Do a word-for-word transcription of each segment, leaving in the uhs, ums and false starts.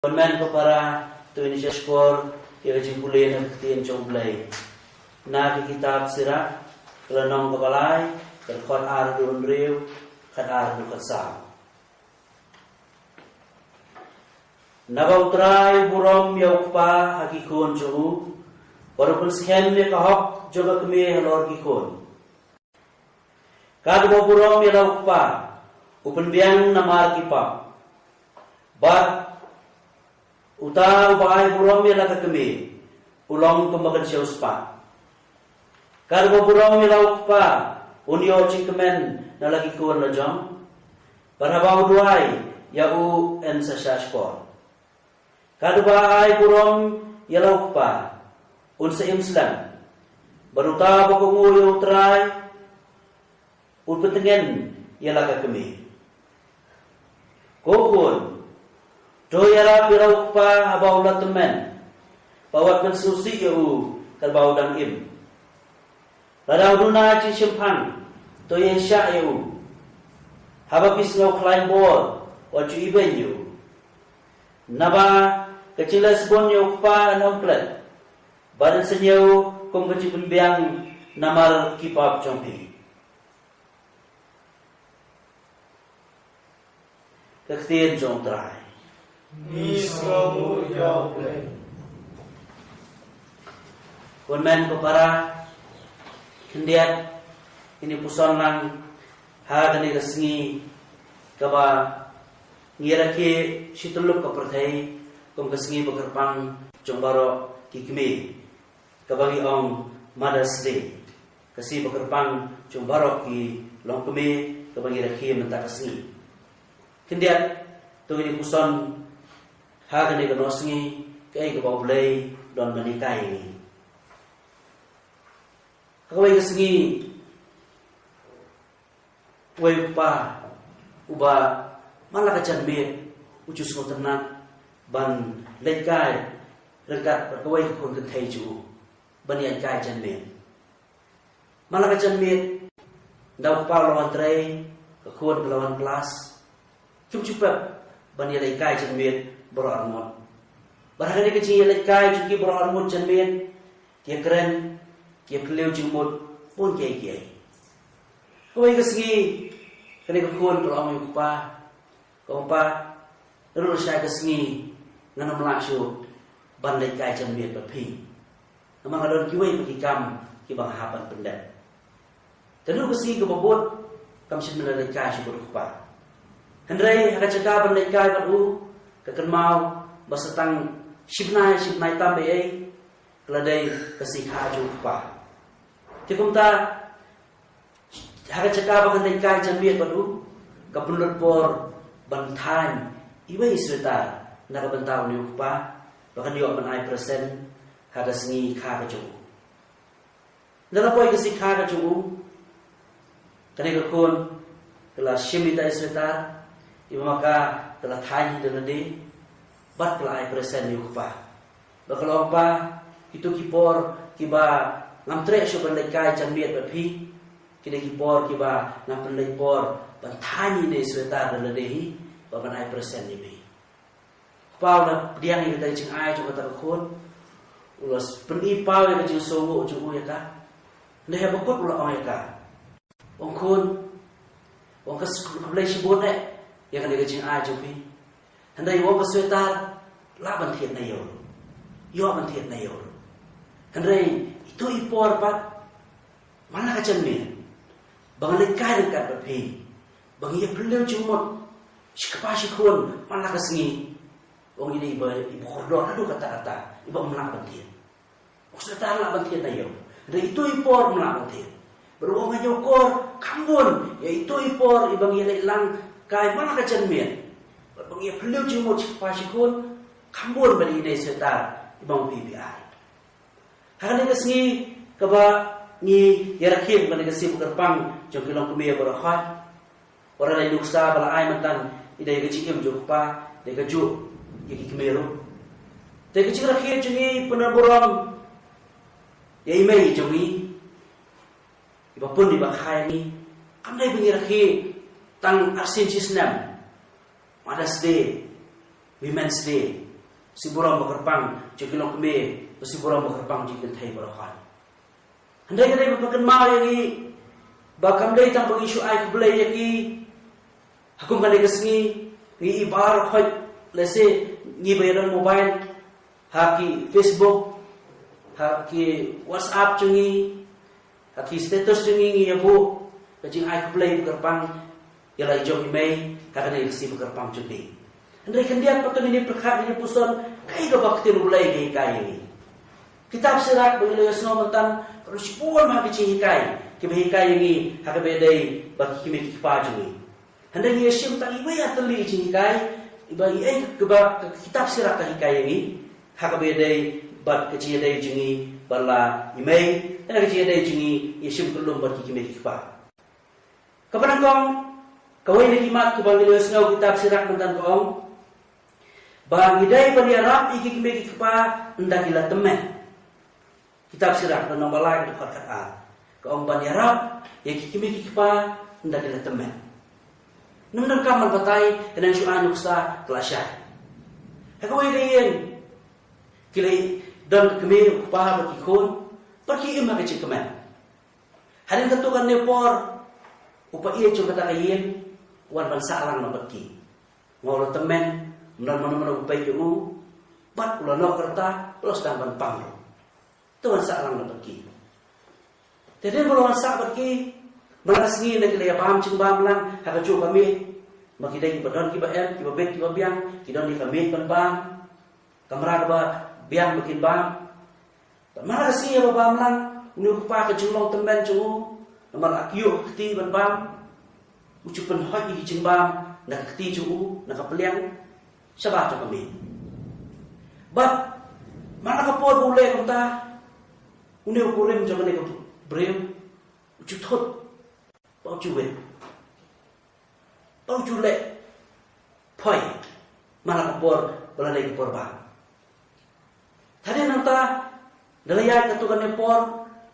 Kynmaw ko para, to ngin ïa shahshkor ïa ka jingpule na ka ktien jong U Blei na ka kitab Sirah, ka lynnong kaba lai, ka dkhot ar haduh hynriew, khatar haduh khatsaw. Naba U Trai u burom ïa u kpa ha ki khun jong u, bad u pynskhem ïa ka hok jong ka kmie halor ki khun. Katba u burom ïa la u kpa u pynbiang namar ki pap, bad uta uba ai burom ïa la ka kmie u long kumba kynshew spah. Katba u burom ïa la u kpa un ïoh jingkmen na la ki khun la jong, bad haba u duwai ïa u yn sa shahshkor. Katba ai burom ïa la u kpa un sa im slem, bad uta uba kohnguh ïa U Trai un pyntngen ïa la ka kmie. Ko khun, to ïarap ïa la u kpa haba u la tymmen, bad wat pynsngewsih ïa u katba u dang im. Lada u duna jingshemphang, to ïaishah ïa u. Haba phi sngew khlaiñ bor, wat ju ibeiñ ïa u. Naba ka jingleh sbun ïa u kpa yn ym klet, bad yn sniew kum ka jingpynbiang namar ki pap jong phi. Ka ktien jong U Trai. Ngi sngewbha ïa U Blei. Kynmaw ko para, khyndiat ngin ïa puson lang ha kane ka sngi kaba ngi rakhe shi tylli ka pyrthei kum ka sngi bakyrpang jong baroh ki kmie, kaba ngi ong Mother's Day, ka sngi bakyrpang jong baroh ki longkmie kaba ngi rakhe mynta ka sngi. Khyndiat to ngin ïa puson ha kane ka nongsngi kaei kaba U Blei u don ban hikai ïa ngi. Ha kawei ka sngi, uwei u kpa uba man la ka janmiet u ju sngewtynnat ban leit kai ryngkat bad kawei ka khun kynthei jong u ban ïaid kai janmiet. Man la ka janmiet, ynda u kpa u la wan trei, ka khun ka la wan klas, kim ju pep ban ïa leit kai janmiet baroh arngut. Bad ha kane ka jingïaleit kai jong ki baroh arngut janmiet, ki ïakren, ki ïaphylliew jingmut bun kiei kiei. Kawei ka sngi, kane ka khun ka la ong ïa u kpa, ka ong, "Pa, naduh lashai ka sngi ngan ym lah shuh ban leit kai janmiet bad phi, namar nga don kiwei pat ki kam kiba nga hap ban pyndep." Te naduh ka sngi kaba bud kam shym la leit kai shuh bad u kpa. Hynrei ha ka jaka ban leit kai bad u, ka kynmaw ba sa tang shi bnai, shi bnai tam ei ei ka la dei ka sngi kha jong u kpa. Te kumta, ha ka jaka ba kan leit kai janmiet bad u, ka pynlut por ban thaiñ iwei i sweater na ka bynta une u kpa ba kan ïoh ban ai present ha ka sngi kha ka jong u. Ynda la poi ka sngi kha ka jong u, kane ka khun ka la shim ita i sweater, iba ma ka ka la thaiñ hi da lade, bad ka la ai present ïa u kpa. Bad ka la ong, "Pa, kito ki por kiba ngam treh shuh ban leit kai janmiet bad phi, ki dei ki por kiba ngam pynleit por ban thaiñ ine i sweater da lade hi, bad ban ai present ïa phi." U kpa u la pdiang ïa kata ka jingai jong kata ka khun, u la pyni paw ïa ka jingsngewnguh jong u ïa ka. Hynrei haba kut u la ong ïa ka, "Ong khun, ong ka s-, khublei shibun eh ïa kane ka jingai jong phi. Hynrei ong ka sweater lah ban thied na ïew ruh. Ïoh ban thied na ïew ruh. Hynrei ito i por pat man la ka janmiet ba ngan leit kai ryngkat bad phi, ba ngi ïaphylliew jingmut shi kpa shi khun man la ka sngi, ong ine iba, iba kordor haduh katta katta, iba ym lah ban thied. Ong sweater lah ban thied na ïew, hynrei ito i por ym lah ban thied. Bad ong ha ïew kor kham bun ïa ito i por iba ngi leit lang kai man la ka janmiet, bad ba ngi ïaphylliew jingmut shi kpa shi khun kham bun ban ine i sweater iba ong phi phi ai." Ha kane ka sngi kaba ngi ïa rakhe, kane ka sngi bakyrpang jong ki longkmie baroh khoit, wat la dei nuksa ba la ai mynta, i dei ka jingim jong u kpa, dei kajuh ïa ki kmie ruh. Te ka jingrakhe jong ngi pynburom ïa i mei jong ngi, iba pun iba kha ïa ngi, kam dei ba ngi rakhe tang arsien shisnem. Mother's Day, Women's Day, Shibun ba kyrpang jong ki longkmie, shibun ba kyrpang jong ki kynthei baroh. Hynrei ka dei ba kynmaw ïa ngi ba kam dei tang ba ngi shu ai khublei ïa ki ha kum kane ka sngi, ngi i baroh, lehse ngi ba ïa don mobile, ha ki Facebook, ha ki WhatsApp jong ngi, ha ki status jong ngi, ngi ïa buh ka jingai khublei ba kyrpang ïa la i jong i mei ha kane ka sngi ba kyrpang jong ngi. Hynrei khyndiat pat to ngin ïa pyrkhat, ngin ïa puson kaei kaba ka ktien U Blei ka hikai ïa ngi. Kitab Sirak ba ngi la ïohsngew mynta ka don shibun ha ki jinghikai kiba hikai ïa ngi ha kaba ïadei bad ki kmie ki kpa jong ngi. Hynrei ngi ïa shim tang iwei ïa tylli ki jinghikai iba ïa kaba ka Kitab Sirak ka hikai ïa ngi ha kaba ïadei bad ka jingïadei jong ngi bad la i mei, ha ka jingïadei jong ngi ïa shim kyllum bad ki kmie ki kpa. Kaba nyngkong, kawei na ki mat kaba ngi la ïohsngew Kitab Sirak mynta ka ong ba ngi dei ban ïarap ïa ki kmie ki kpa ynda ki la tymmen. Kitab Sirak lynnong ba lai dkhot khatar ka ong ban ïarap ïa ki kmie ki kpa ynda ki la tymmen. Ngim donkam ban batai, kane shu ai nuksa ka la shai. Ha kawei ka ïing ki la don ka kmie u kpa bad ki khun, bad ki im ha ka jingkmen. Hadien katto katne por u paid jong kata ka ïing u wan ban sah lang na bad ki. Nga u la tymmen, ym don mano mano ba peit ïa u, bad u la noh ka rta, u la sdang ban pang ruh. Te wan sah lang na bad ki. Te hadien ba u la wan sah bad ki, man la ka sngi, hynda ki la ïa bam jingbam lang ha kajuh ka miej, ma ki dei kiba don kiba em, kiba bit kiba biang, ki don ïa ka miej ban bam, kamra kaba biang ba kin bam. Bad man la ka sngi ïa ba bam lang, une u kpa, ka jinglong tymmen jong u, namar la kyiuh ka kti ban bam, u ju pynhoit ïa ki jingbam na ka kti jong u, na ka pliang shabar jong ka miej. Bad man la ka por ba u leh kumta, une u kurim jong kane ka briew u ju thut bad u ju wit. Bad u ju leh phai man la ka por ba la dei ka por bam. Te hadien nangta, da la ïaid katto katne por,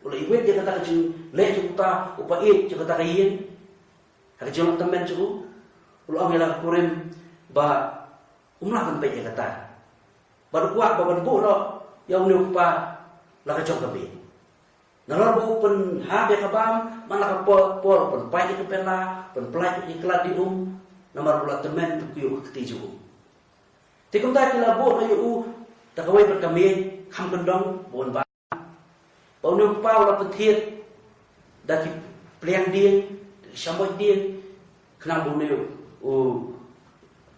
u la iwit ïa kata ka jingleh jong uta u paid jong kata ka ïing ha ka jinglong tymmen jong u. U la ong ïa la ka kurim ba um lah ban peit ïa kata, bad u kwah ba ban buh noh ïa une u kpa la ka jong ka miej. Nalor ba u pynhap ïa ka bam, man la ka por, por u pynpait ïa ka pela, pynpait ïa ka klat die um, namar u la tymmen, u kyiuh ka kti jong u. Te kumta ki la buh noh ïa u da kawei pat ka miej kham kyndong ba un bam. Bad une u kpa u la pynthied da ki pliang dieng, da ki shamoit dieng, khnang ba une u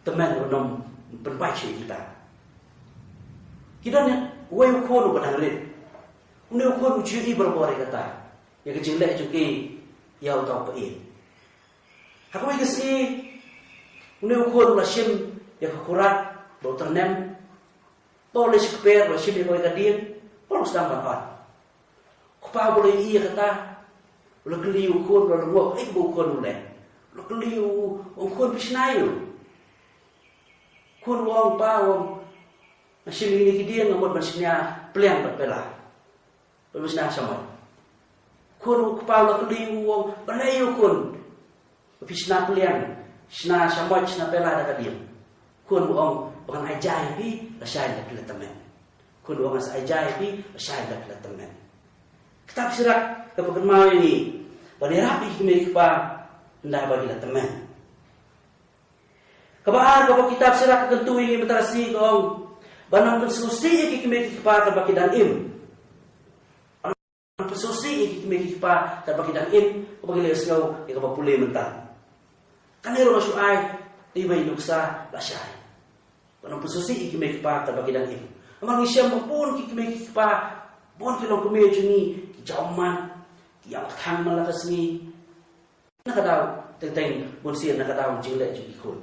tymmen un ym pynpait shuh ïa kita. Ki don ïa uwei u khun uba dang rit. Une u khun u ju ïohi barabor ïa kata, ïa ka jingleh jong ki ïa uta u paid. Ha kawei ka sngi, une u khun u la shim ïa ka kurat bad u tyrnem, bad u la shim kper, u la shim ïa kawei ka dieng, bad u sdang ban ot. U kpa uba la ïohi ïa kata u la kylli u khun, u la lyngngoh kaei kaba u khun u leh. U la kylli u, u ong, "Khun, phi shna aïu?" U khun u ong, "Pa," u ong, "nga shim ïa kine ki dieng, nga mut ban shna pliang bad pela, ban shna shamoit." U khun, u kpa u la kylli u, u ong, "Balei aïu khun ba phi shna pliang, shna shamoit, shna pela da ka dieng?" U khun u ong, "Ba ngan ai ja ïa phi, lashai ynda phi la tymmen." U khun u ong, "Ngan sa ai ja ïa phi, lashai ynda phi la tymmen." Kitab Sirak ka pynkynmaw ïa ngi ban ïarap ïa ki kmie ki kpa ynda ba ki la tymmen. Kaba ar kaba kitab Sirak ka kyntu ïa ngi mynta ka sngi ka ong ban ym pynsngewsih ïa ki kmie ki kpa katba ki dang im. Ban ym pynsngewsih ïa ki kmie ki kpa katba ki dang im, kaba ngi la ïohsngew ïa kaba pule mynta. Kane ruh nga shu ai iwei i nuksa lashai. Ban ym pynsngewsih ïa ki kmie ki kpa katba ki dang im. Namar ngi shem ba bun ki kmie ki kpa, bun ki longkmie jong ngi ki jaw mat, ki ïam kthang man la ka sngi. Na ka daw teng teng, bunsien na ka daw jingleh jong ki khun.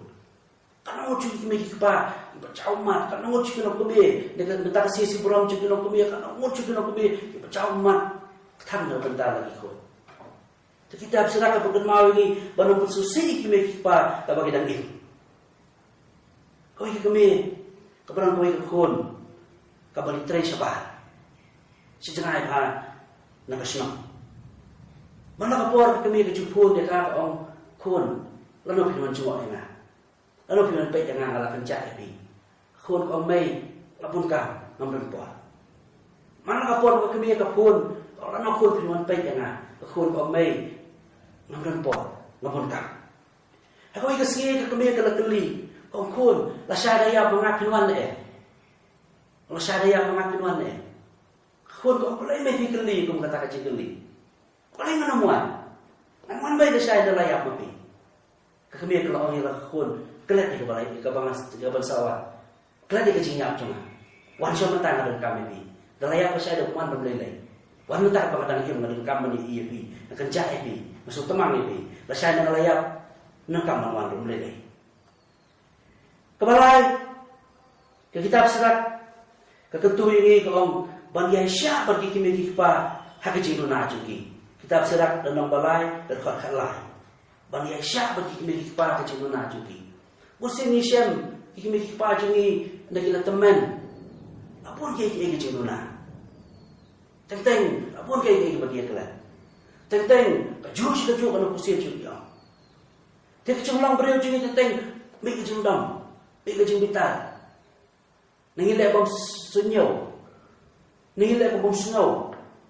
Katno ngut jong ki kmie ki kpa kiba jaw mat, katno ngut jong ki longkmie, na ka, na ka sngi burom jong ki longkmie, katno ngut jong ki longkmie kiba jaw mat kthang na ka bynta la ki khun. Te kitab Sirak ka pynkynmaw ïa ngi ban ym pynsngewsih ïa ki kmie ki kpa katba ki dang im. Kawei ka kmie kaba don kawei ka khun kaba la trei shabar sha jngai bha na ka shnong. Man la ka por ka kmie ka ju phone ïa ka, ka ong, "Khun, lano phi wan jngoh ïa nga? Lano phi wan peit ïa nga, nga la kynjah ïa phi?" Ka khun ka ong, "Mei, bun kam, ngam don por. Man la ka por ba ka kmie ka phone, ka ong, lano khun phin wan peit ïa nga, ka khun ka ong, mei, ngam don por, nga bun kam. Ha kawei ka sngi ka kmie ka la kylli, ka ong, khun, lashai da ïap ma nga phin wan ne em? Lashai da ïap ma nga phin wan ne em? Ka khun ka ong, balei mei phi kylli kum kata ka jingkylli? Balei ngan ym wan? Ngan wan beit lashai da la ïap ma phi. Ka kmie ka la ong ïa la ka khun, klet ïa ka ba la, ïa ka ba nga, ïa ka ban sa wan. Klet ïa ka jingïap jong nga. Wan shuwa mynta, nga donkam ïa phi. Da la ïap lashai da ym wan ban lei lei. Wan mynta ba nga dang im, nga donkam ban ïohi ïa phi. Nga kynjah ïa phi. Nga sngewtmang ïa phi. Lashai da la ïap, nang kam ban wan ruh lei lei. Kaba lai, ka kitab Sirak ka kyntu ïa ngi, ka ong, ban ïaishah bad ki kmie ki kpa ha ka jingduna jong ki. Kitab Sirak lynnong ba lai, dkhot khatlai. Ban ïaishah bad ki kmie ki kpa ha ka jingduna jong ki. Bunsien ngi shem ki kmie ki kpa jong ngi, na ki la tymmen, la bun kiei kiei ki jingduna. Teng teng, la bun kiei kiei kiba ki ïaklet. Teng teng, kajuh shi kajuh ka nongpynshitom sha ki ong. Te ka jinglong briew jong ngi teng teng, mih ka jingdom, mih ka jingbitar. Ngi leh bym sngew, ngi leh bym sngew,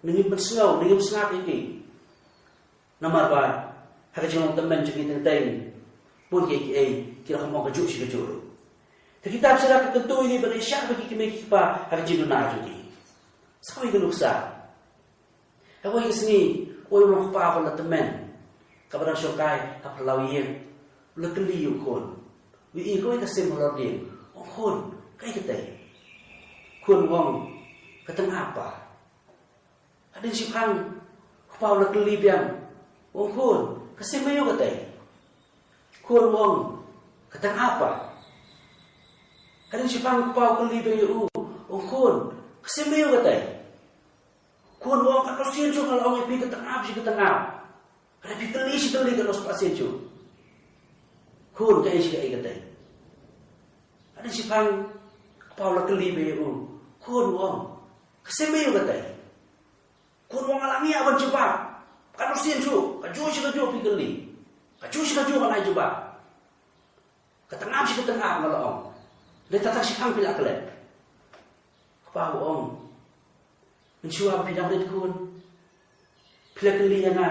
ngi pynsngew, ngi pynsngap ïa ki. Namar ba ha ka jinglong tymmen jong ngi teng teng, bun kiei kiei ki la kham ong kajuh shi kajuh. Te ka kitab Sirak ka kyntu ïa ngi ban ïaishah bad ki kmie ki kpa ha ka jingduna jong ki. Sa kawei ka nuksa. Kawei ka sngi, uwei u nongkpa uba la tymmen, kaba dang shongkai ha phyllaw ïing, u la kylli ïa u khun. U ïohi kawei ka sim halor dieng. U ong, khun, kaei katei? Khun u ong, ka tyngab pa. Hadien shiphang, u kpa u la kylli biang. U ong, khun, ka sim aïu katei? Khun u ong, ka tyngab pa. Hadien shiphang u kpa u kylli biang ïa u. U ong, khun, ka sim aïu katei? Khun u ong, katno sien shuh nga la ong ïa phi ka tyngab shi ka tyngab. Hynrei phi kylli shi kylli katno spah sien shuh. Khun, kaei shi kaei katei? Hadien shiphang, u kpa u la kylli biang ïa u. Khun u ong, ka sim aïu katei? Khun u ong, nga la ngiah ban jubab. Katno sien shuh, kajuh shi kajuh phi kylli. Kajuh shi kajuh ngan ai jubab. Ka tyngab shi ka tyngab nga la ong. Dei tang shiphang phi la klet. Kpa u ong, mynshuwa ba phi dang rit khun, phi la kylli ïa nga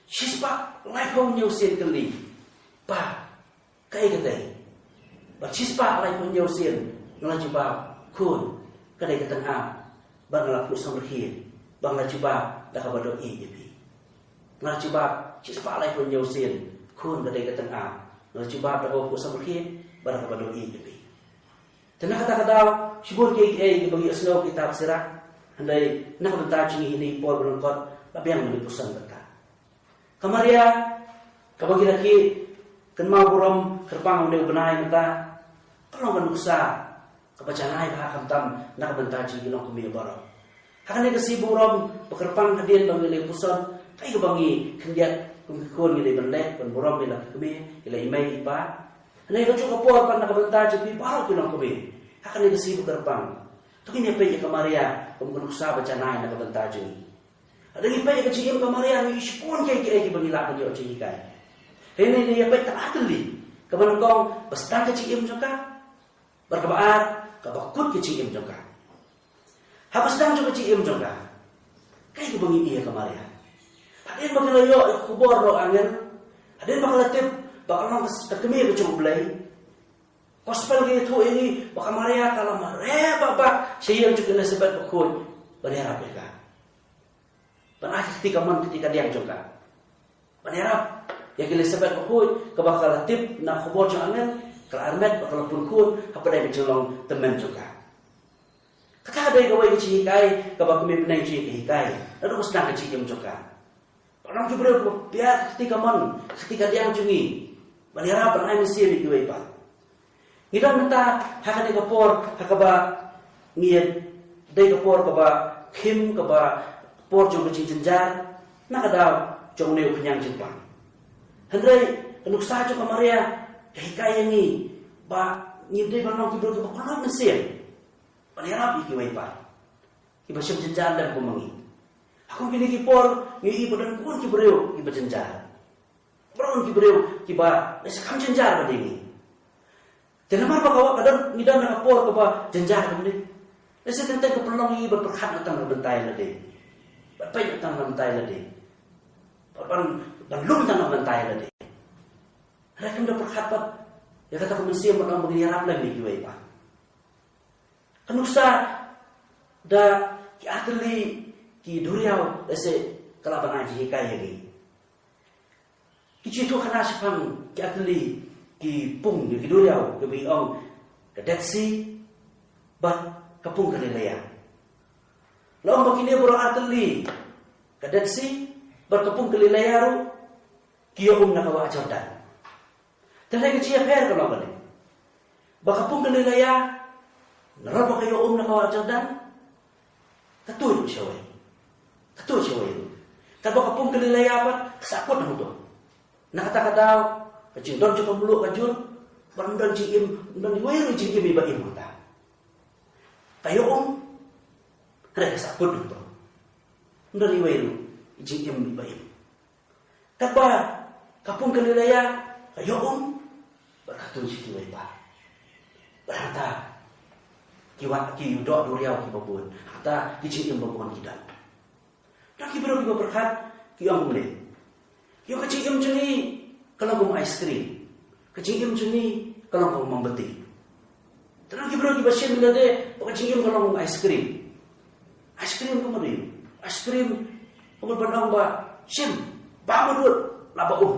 shispah laiphew hynñiew sien kylli, pa, kaei katei? Bad shispah laiphew hynñiew sien nga la jubab, khun, ka dei ka tyngab. Bad nga la phuh samrkhie, bad nga la jubab da kaba doh ïeit ïa phi. Nga la jubab shispah laiphew hynñiew sien, khun, ka dei ka tyngab. Nga la jubab da kaba phuh samrkhie bad da kaba doh ïeit ïa phi. Te na kata ka daw, shibun kiei kiei kiba ngi ïohsngew ha ka kitab Sirak. Hynrei na ka bynta jong ngi ha kine ki por ba lyngkot, la biang ban ïa puson bynta. Ka Maria, kaba ngi la ki kynmaw burom kyrpang ha une u bnai mynta, ka long ka nuksa kaba janai bha khamtam na ka bynta jong ngi ki longkmie baroh. Ha kane ka sngi burom ba kyrpang, hadien ba ngi la ïa puson, kaei kaba ngi khyndiat kum ki khun? Ngi dei ban leh ban burom ïa la ki kmie, ïa la i mei i pa. Hynrei kajuh ka por pat na ka bynta jong phi baroh ki longkmie, ha kane ka sngi ba kyrpang, to ngin ïa peit ïa ka Maria kum ka nuksa ba janai na ka bynta jong ngi. Lada ngi peit ïa ka jingim ka Maria, ngi ïohi shibun kiei kiei kiba ngi lah ban ïoh jinghikai. Hynrei ngi ïa peit tang ar tylli. Kaba nyngkong, ba sdang ka jingim jong ka. Bad kaba ar, kaba kut ka jingim jong ka. Haba sdang jong ka jingim jong ka, kaei kaba ngi ïohi ïa ka Maria? Hadien ba ka la ïoh ïa ka khubor na u angel, hadien ba ka la tip ba ka long ka kmie ka jong U Blei, Gospel ka ïathuh ïa ngi ba ka Maria ka la mareh bak bak sha ïing jong ka Elizabeth bakhuid ban ïarap ïa ka, ban ai ka kti kamon kti kadiang jong ka ban ïarap ïa ka Elizabeth bakhuid, kaba ka la tip na ka khubor jong angel, ka la armet bad ka la pun khun hapdeng ka jinglong tymmen jong ka. Kata ka dei kawei ka jinghikai kaba ka kmie bneng jong ngi ka hikai naduh ba sdang ka jingim jong ka. Ba long ki briew kiba pdiang ka kti kamon, ka kti kadiang jong ngi ban ïarap ban ai mynsiem ïa kiwei pat. Ngi don mynta ha kane ka por ha kaba ngi ïa dei ka por kaba khim, kaba por jong ka jingjynjar na ka daw jong une u khñiang jingpang. Hynrei ka nuksa jong ka Maria ka hikai ïa ngi ba ngim dei ban long ki briew kiba khlad mynsiem ban ïarap ïa kiwei pat kiba shem jynjar lem kum ma ngi. Ha kum kine ki por ngi ïohi ba don bun ki briew kiba jynjar. Ba don ki briew kiba leh sa kham jynjar ba dei ngi. Te namar ba ka wa ka don, ngi don ha ka por kaba jynjar kumne. Lehse teng teng ka pynlong ïa ngi ban pyrkhat na tang na ka bynta ïa lade. Ban peit na tang na ka bynta ïa lade. Ban, ban, ban lum tang na ka bynta ïa lade. Hynrei kam da pyrkhat pat ïa kata ka mynsiem ban ong ba ngin ïarap lem ïa kiwei pat. Ka nuksa da ki artylli ki duriaw, lehse ka lah ban ai jinghikai ïa ngi. Ki jingïathuhkhana shaphang ki artylli ki pung ne ki duriaw, kiba ngi ong ka Dead Sea bad ka pung Galilaia. La ong ba kine baroh artylli, ka Dead Sea bad ka pung Galilaia ruh, ki ïoh um na ka wah Jordan. Te hynrei ka jingïapher ka long kane, ba ka pung Galilaia, nalor ba ka ïoh um na ka wah Jordan, ka tuid shawei. Ka tuid shawei. Katba ka pung Galilaia pat ka sahkut hangto. Na kata ka daw, ka jingdon jong ka mluh ka jur, bad ym don jingim, ym don iwei ruh i jingim iba im hangta. Ka ïoh um, hynrei ka sahkut hangto. Ym don iwei ruh i jingim iba im. Katba ka pung Galilaia ka ïoh um, bad ka tuid sha kiwei pat. Bad hangta ki wah, ki doh duriaw kiba bun. Hangta ki jingim ba bun ki don. Don ki briew kiba pyrkhat, ki ong kumne. Ïa ka jingim jong ngi ka long kum ice cream. Ka jingim jong ngi ka long kum mombati. Te don ki briew kiba shim ïa lade ba ka jingim ka long kum ice cream. Ice cream ka mut ïa u. Ice cream ka mut ban ong ba shim, bam mut, la ba um.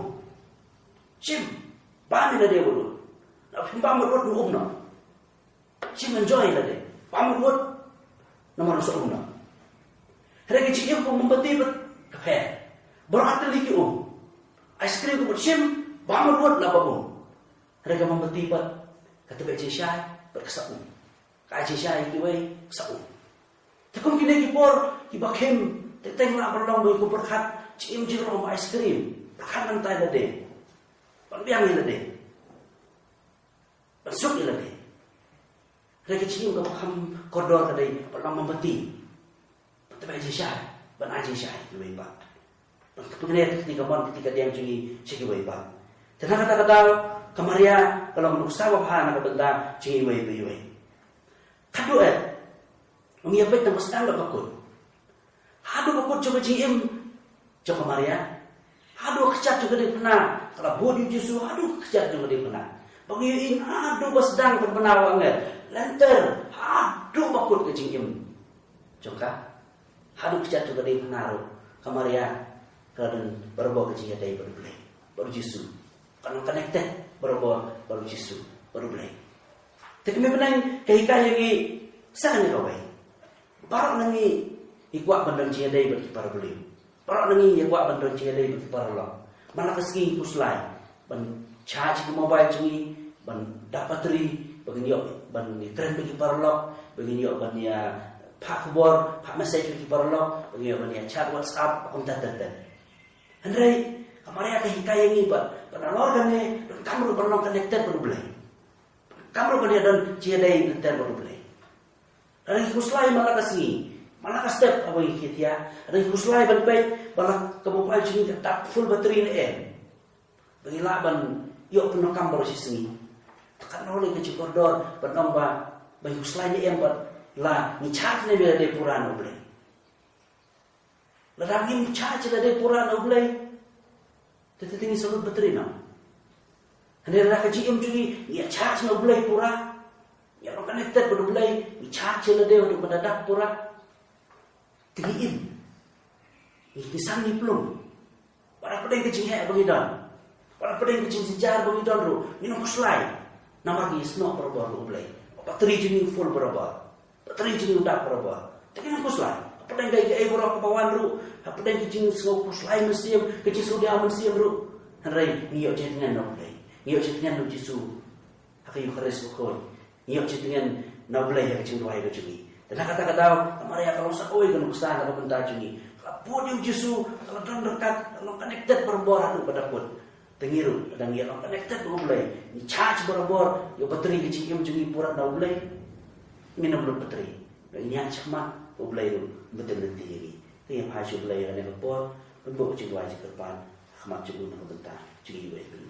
Shim, bam ïa lade mut. La shim bam mut, um noh. Shim enjoy lade. Bam mut, namar u sa um noh. Hynrei ka jingim kum mombati pat ka pher. Baroh artylli ki um. Ice cream ka mut shim, bam mut, la ba um. Hynrei ka mombati pat ka tbeh jingshai bad ka sa um. Ka ai jingshai ïa kiwei, ka sa um. Te kum kine ki por kiba khim, te teng lah ban long ba ngi kum pyrkhat, jingim jong ngi long kum ice cream. Pyrkhat na ka bynta ïa lade. Ban biang ïa lade. Ban suk ïa lade. Hynrei ka jingim kaba kham kordor ka dei ban long mombati. Ban tbeh jingshai, ban ai jingshai ïa kiwei pat. Ban kynmaw ïa ka kti kamon, ka kti kadiang jong ngi sha kiwei pat. Te na kata ka daw, ka Maria ka long nuksa babha na ka bynta jong ngi iwei pa iwei. Khatduh eh, ngi ïa peit tang ba sdang bad ba kut. Haduh ba kut jong ka jingim jong ka Maria. Haduh ka kjat jong ka diengphna, ka la bud ïa u Jisu haduh ka kjat jong ka diengphna. Ba ngi ïohi haduh ba sdang pynbna u angel. Lynter haduh ba kut ka jingim jong ka. Haduh ka kjat jong ka diengphna ruh, ka Maria ka la don barabor ka jingïadei bad U Blei, bad U Jisu. Ka long connected barabor bad U Jisu, bad U Blei. Te kumne mynta ka hikai ïa ngi sa kane kawei. Baroh na ngi ngi kwah ban don jingïadei bad ki para briew. Baroh na ngi ngi kwah ban don jingïadei bad ki paralok. Man la ka sngi ngi khuslai ban charge ki mobile jong ngi, ban dap battery, ba ngin ïoh ban ïakren bad ki paralok, ba ngin ïoh ban ïa phah khubor, phah message bad ki paralok, ba ngin ïoh ban ïa chat WhatsApp, kumta ter ter. Hynrei ka Maria ka hikai ïa ngi ba, ba nalor kane, donkam ruh ban long connected bad U Blei. Donkam ruh ban ïa don jingïadei lynter bad U Blei. Lada ngi khuslai man la ka sngi, man la ka step, haba ngi khie thiah, lada ngi khuslai ban peit ba la ka mobile jong ngi ka dap full battery ne em, ba ngi lah ban ïoh pyndonkam baroh shi sngi. Te katno lei ka jingkordor ban ong ba, ba ngi khuslai ne em bad la ngi charge ne em ïa lade pura na U Blei. Lada ngim charge lade pura na U Blei, te te te ngi sa lut battery noh. Hynrei lada ka jingim jong ngi ngi ïa charge na U Blei pura, ngi ïa long connected bad U Blei, ngi charge lade haduh ban da dap pura, te ngi im, ngi, ngi san, ngi plung. Wat la pdeng ka jingheh ba ngi don, wat la pdeng ka jingjynjar ba ngi don ruh, ngin ym khuslai. Namar ngi ïasnoh barabor bad U Blei. Battery jong ngi full barabor. Battery jong ngi u dap barabor. Te ngin ym khuslai. Hapdeng kaei kaei baroh kaba wan ruh, hapdeng ka jingsngew khuslai mynsiem, ka jingsngewdiaw mynsiem ruh, hynrei ngi ïoh jingtngen na U Blei, ngi ïoh jingtngen na U Jisu ha ka Eukharist bakhuid. Ngi ïoh jingtngen na U Blei ha ka jingduwai ka jong ngi. Te na kata ka daw, ka Maria ka long sa kawei ka nuksa na ka bynta jong ngi. Ka la bud ïa U Jisu, ka la don ryngkat, ka long connected barabor haduh ba da kut. Te ngi ruh, lada ngi ïa long connected bad U Blei, ngi charge barabor ïa u battery ka jingim jong ngi pura na U Blei, ngin ym lut battery. Lada ngi ïaid shakhmat, U Blei ruh un btin lynti ïa ngi. Te ngi phai sha U Blei ha kane ka por ban buh ka jingduwai jingkyrpad ha khmat jong U na ka bynta jong ngi iwei pa iwei.